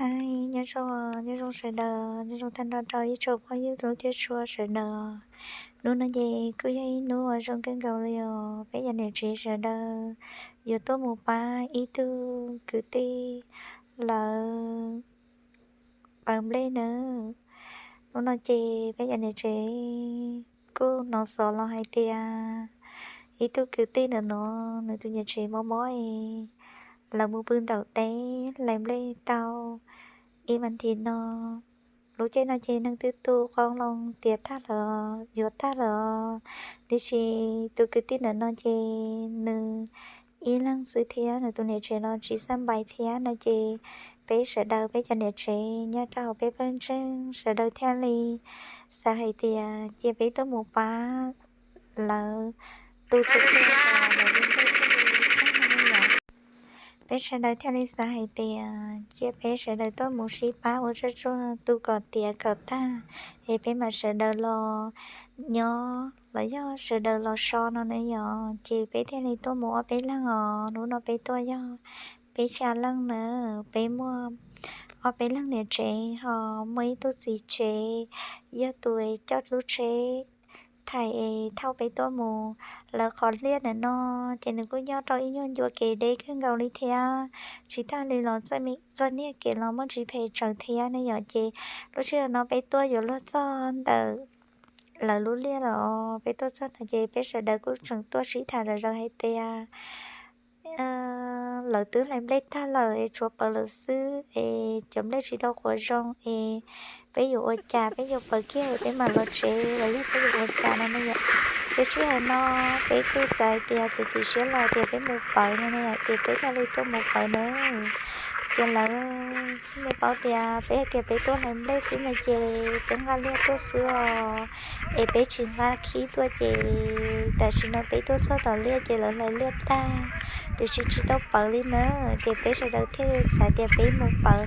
Aib, nyob zoo, nyob zoo sawv daws, nyob zoo tag nrho rau ib tsoom phooj ywg hlub thiab tshua sawv daws. Hnub no ces kuj yog ib hnub uas zoo kawg nkaus li os. Peb cov niam tsev sawv daws yuav tuaj mus pab ib tug kwv tij lawv pawv nplej nawb. Hnub no ces peb cov niam tsev kuj hnov xov los hais tias ib tug kwv tij ntawm no, nws tus niam tsev mob mob es lawv mus pw nraum teb hlais nplej tau ib vas thiv no. Lub caij no ces neeg twb tu qoob loo tiav tag lawm, yuav tag lawm. Tiam sis tus kwv tij ntawm no ces nws ib leeg xwb thiab nws tus niam tsev los tsis xaj npais thiab no ces peb sawv daws peb cov niam tsev nyob rau hauv peb pawg ntseeg sawv daws thiaj li xav hais tias cia peb tuaj mus pab lawv tu tshuaj tshuaj los lawv li ntuj thiaj li tag no li lawm. Peb sawv daws thiaj li xav hais tias cia peb sawv daws tuaj mus sib pab ua tshuaj tshuaj tu kom tiav kom tag es peb mam sawv daws los nyob los yog sawv daws los so no na yom. Ces peb thiaj li tuaj mus ob peb leeg os. Hnub no peb tuaj yog peb xya leej na, peb muaj ob peb leeg niam tsev ho muaj ib tug txiv tsev yog tus coj lub tsheb thaim es thauj peb tuaj mus. Lawv qhov liaj ntawm no ces nws kuj nyob rau ib nyuag ncua kev deb kawg nkaus li thiab, tsis tas li los txoj niag kev los muaj tsis phem tsawv thiab ne yom. Ces lub sij hawm no peb tuaj yuav luag txog ntawm lawv lub liaj los peb tuaj txog no ces peb sawv daws kuj tseem tuaj sib tham zom zaws hais tias lawv twb hlais nplej tag lawm es tshuav pawv lawm xwb es cov nplej tsis tau qhuav zoo es peb yuav ua cas, peb yuav pawv kiag peb mam los tsev los yog peb yuav ua cas no ne yom. Ces sij hawm no peb kuj xav hais tias txiav txim siab los tias peb mus pawv no ne yom, ces peb thiaj li tuaj mus pawv na. Ces lawv nej paub tias peb hais tias peb tuaj hlais nplej xwb no ces peb nqa liaj tuaj xwb os, es peb tsis nqa khib tuaj ces tam sim no peb tuaj txog tom liaj ces lawv hlais liaj tag, tiam sis tsis tau pawv li na. Ces peb sawv daws thiaj li xav tias peb mus pawv,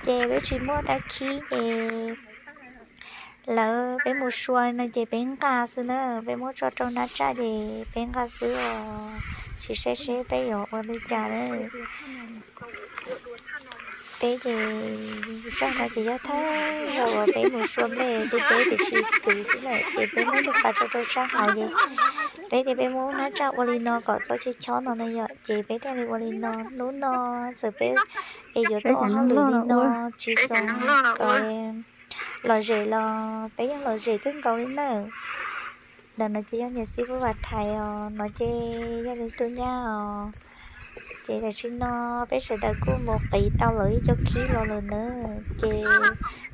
ces peb tsis muaj dab khib ces lawv peb mus sua no ces peb nqa xwb na, peb muab tso rau nab tsaj ces peb nqa xwb os, tsis saib seb peb yuav ua li cas na. Peb ces zaj no ces yog thawj zaug uas peb mus sua nplej, peb tiam sis kwv xwb lawm ces peb muab lub pas tso rau sab hauv ces peb tias peb muab nab tsaj ua li no kom txhob chob chob no na yom, ces peb thiaj li ua li no. Hnub no txawm peb es yuav tuaj ua hauj lwm li no tsis xav kom lom zem los peb yeej lom zem kawg nkaus li nawb. Ntawm no ces yog niam xib fwb Vam Thaiv os, no ces yog nws tus nyab os. Ces tam sim no peb sawv daws kuj mus qiv tau lawv ib co khib los lawm na, ces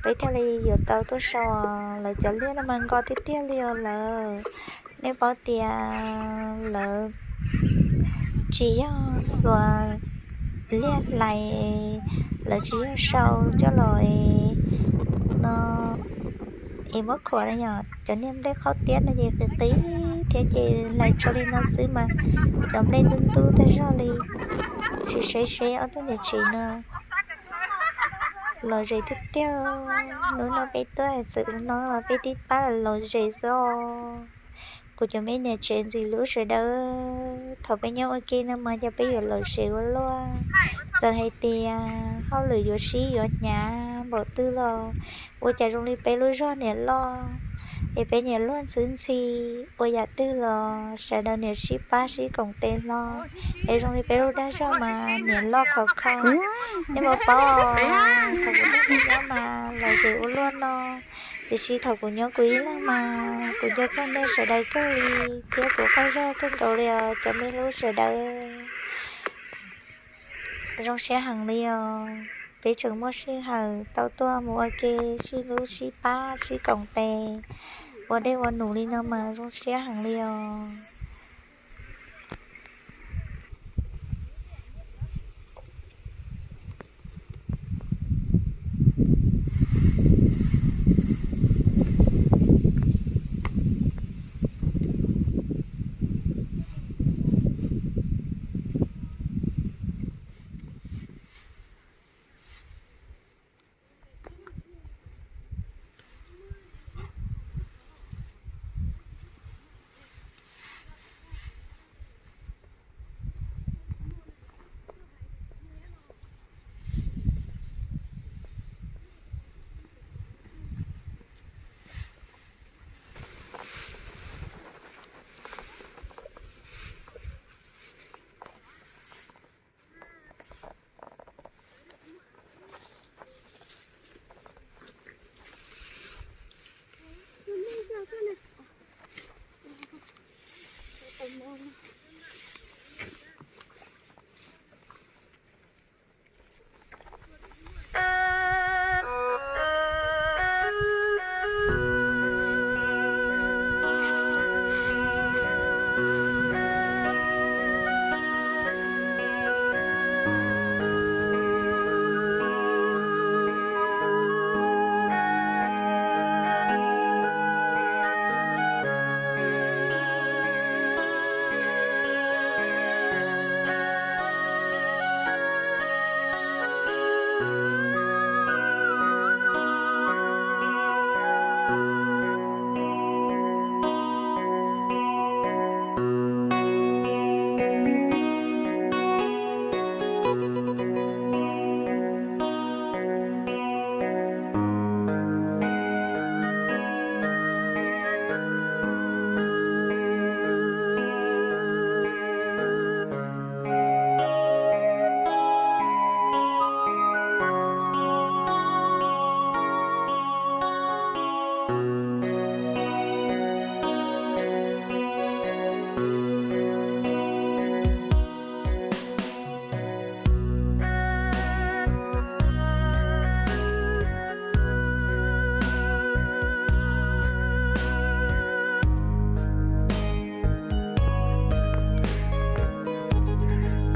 peb thiaj li yuav tau tuaj sau. Lawv cov liaj no mas nkos tiag tiag li os lawm. Nej paub tias lawv tsis yog xuas liaj hlais, lawv tsis yog sau coj los no es muab khuam na yom, cov niag nplej qhaub tiab no ces qis qis thiab ces hlais tso li no xwb mas cov nplej ntub ntub tag zog li. Sim seb seb ob tug niam tsev no lom zem tiag tiag. Hnub no peb tuaj txawm no los peb tib pab lom zem xwb os. Kuv cov me niam tsev ntxim hlub sawv daws, thaum peb nyob ua ke no mas yog peb yuav lom zem ua luaj. Txawm hais tias hauj lwm yuav sib yuav hnyav npaum twg los ua cas zoo li peb lub zog niam loj, es peb niam luag ntxhwb ntxhi, ua yam twg los sawv daws niam sib pab sib koom tes hlo, es zoo li peb lub dag zog mas niam loj khov kho. Nej puas paub, thaum kuv nyob mas lom zem ua luaj no, tiam sis thaum kuv nyob kuv ib leeg mas kuv nco txog nej sawv daws kawg li, thiab kuv qaug zog kawg nkaus li os cov me hlub sawv daws. Zoo siab heev li os, peb tseem muaj sij hawm tau tuaj mus ua ke sib hlub sib pab sib koom tes, ua dej ua num li no mas zoo siab heev li os.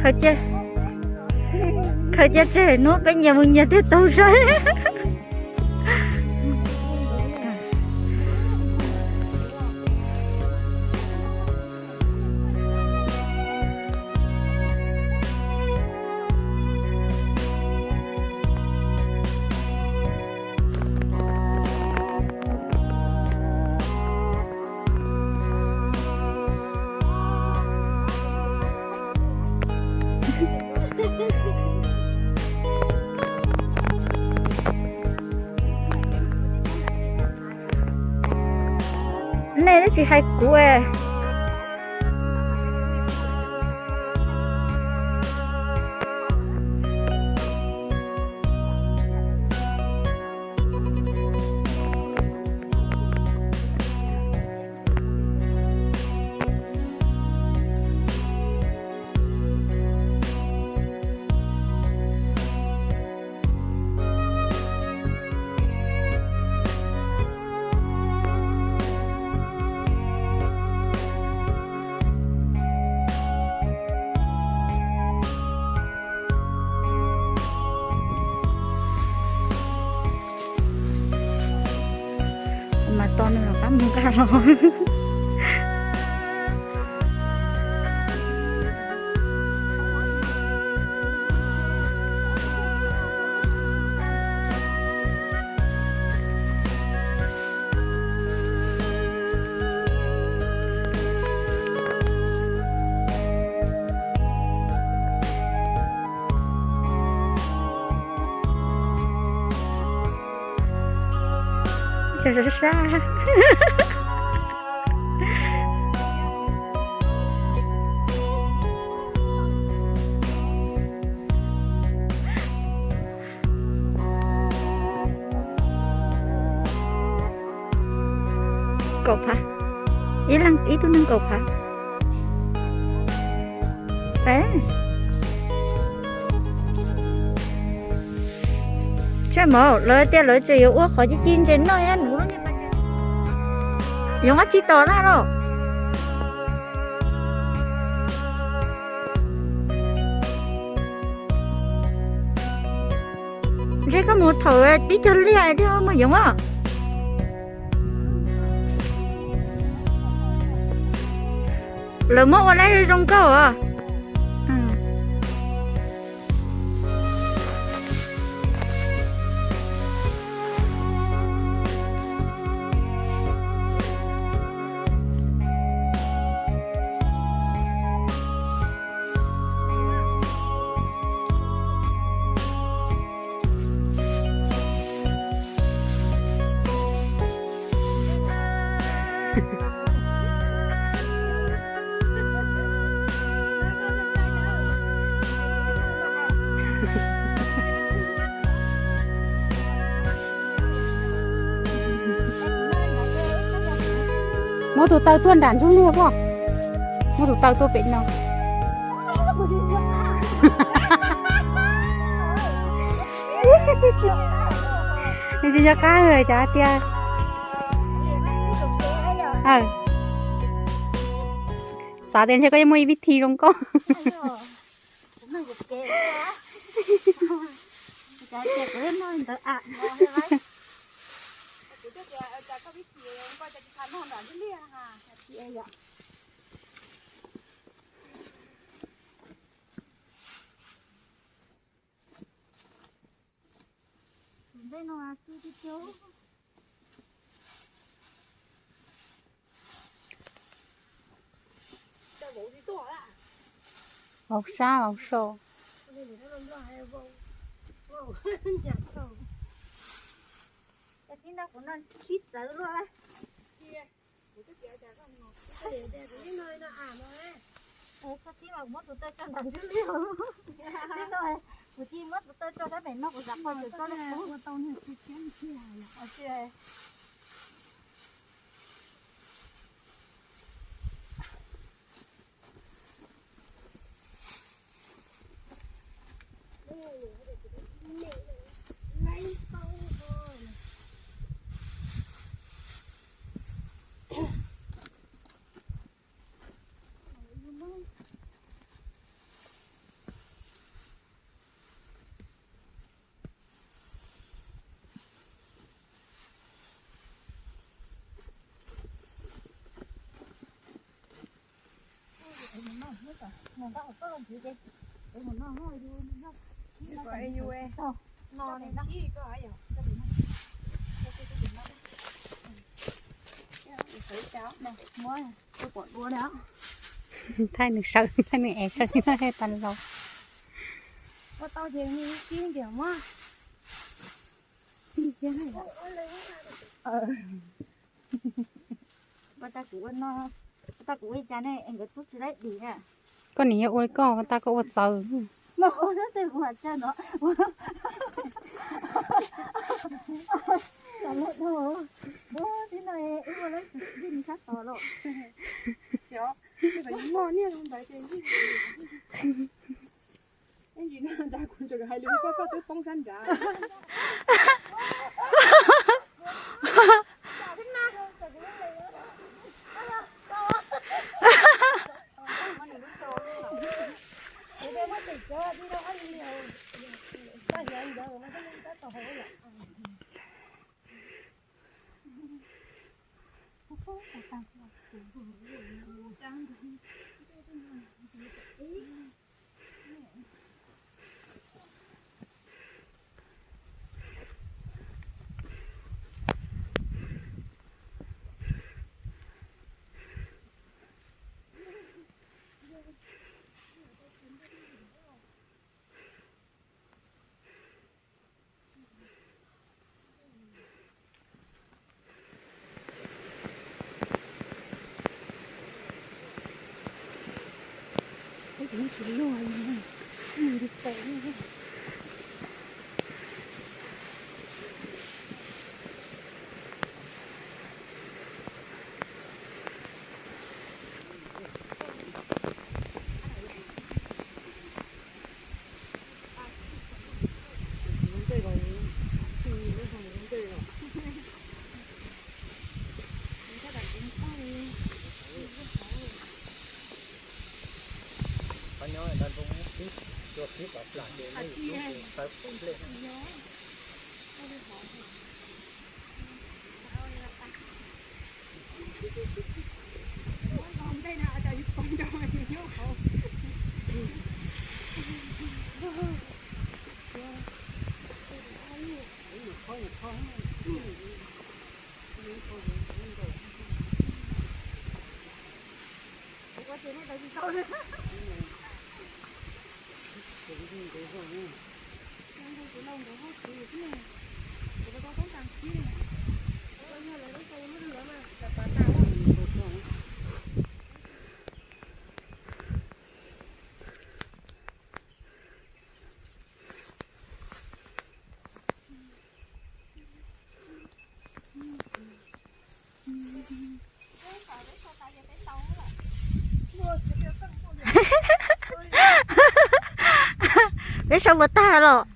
Khaws cia, khaws cia tseg hnub peb nyias mus nyias tej taug saib. Nej twb tsis hais kuv. Mas to nws los qab mus nqa los. Sab sab. Kaum phav, ib leeg ib tug neeg kaum phav. Tsam no lawv tias lawv tseem yuav ua qhov ci ci ntses noj ib nuv lub niag. Yoov ob tsis tos na los. Ntshe koj mus thaum tib co liaj thiab mas yoov os. Lawv muab ua lawv zoo nkauj os. Muab tus taw tuaj nram ntug liaj pob. Muab tus taw tuaj pem no. Tsis nco qab cov hais tias. Xav tias ntshe koj yuav muaj ib vib thi zoo nkauj. Vauv sab vauv so. Txhob txhib mas kuv muab tus taw tso nram ntug liaj. Kuv cia muab tus taw tso sab pem no kuv xav pom tus taw li ua tau niag txiv thiab. Thaij nws sawv, thaij nws ev sawv, thaij pas los. Koj nim yog ua li koj, tag koj ua txawv. Peb sau puas tag los?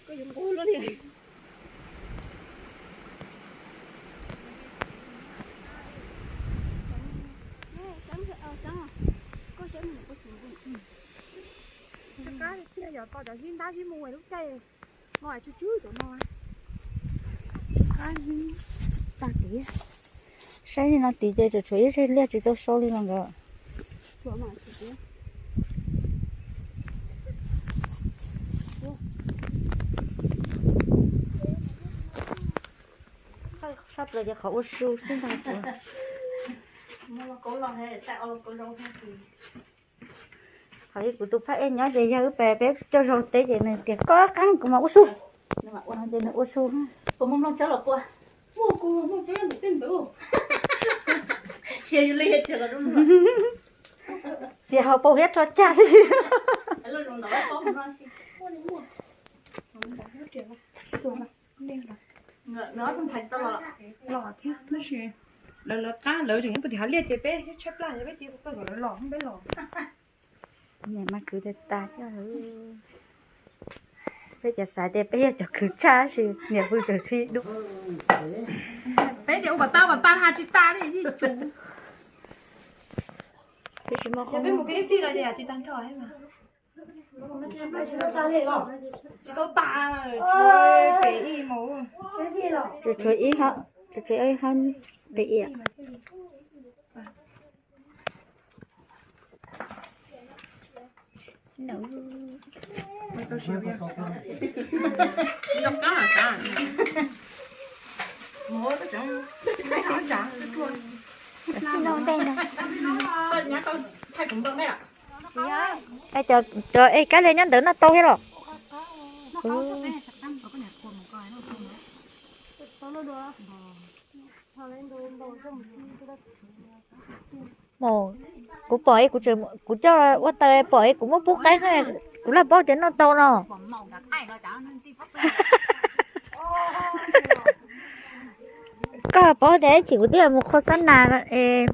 Koj yuav nqus luaj li. Ib mus lub caij no tsw tsw cov no. Tag tid. Saib li no tid ces tseem tshuav ib zej liaj tsis tau sau li no nkawd. Sab plaws ces qhov ua su xwb ntag. Qhov kuv tus phab ej nyob ces yog wb pem peb coj zaug teb ces nws tias koj qab kuv mas ua su. Ces nws ua su. Txiav hauv paus thiab rho cag xwb. Los thiab tab sis lawv lawv qab lawv tseem nyob puag tim hav liaj ces peb tshaib plab ces peb cia kom lawv los peb los. Niam mas khwv tas tas thiab. Peb cov xav tias peb yog cov khwv tshaj tab sis niam pw tseem sib dub. Peb tias ua kom tau kom tau ha tsis tas li yij tsum. Peb mus kev fij los ces tsis tag nrho mas. Tsis tau tas, tshuav pem ib mus. Tshuav ib hab, tshuav ib hab pem ib. Sib noj ntej ntag. Cov, cov, ej, kab lia nyob ntawd noj tau thiab los? Kuv pom, kuv coj ua taws pom kuv muab pub qaib xwb, kuv laj paub tias noj tau no. Koj paub tias ib chim kuv twb mus qhua xab nas es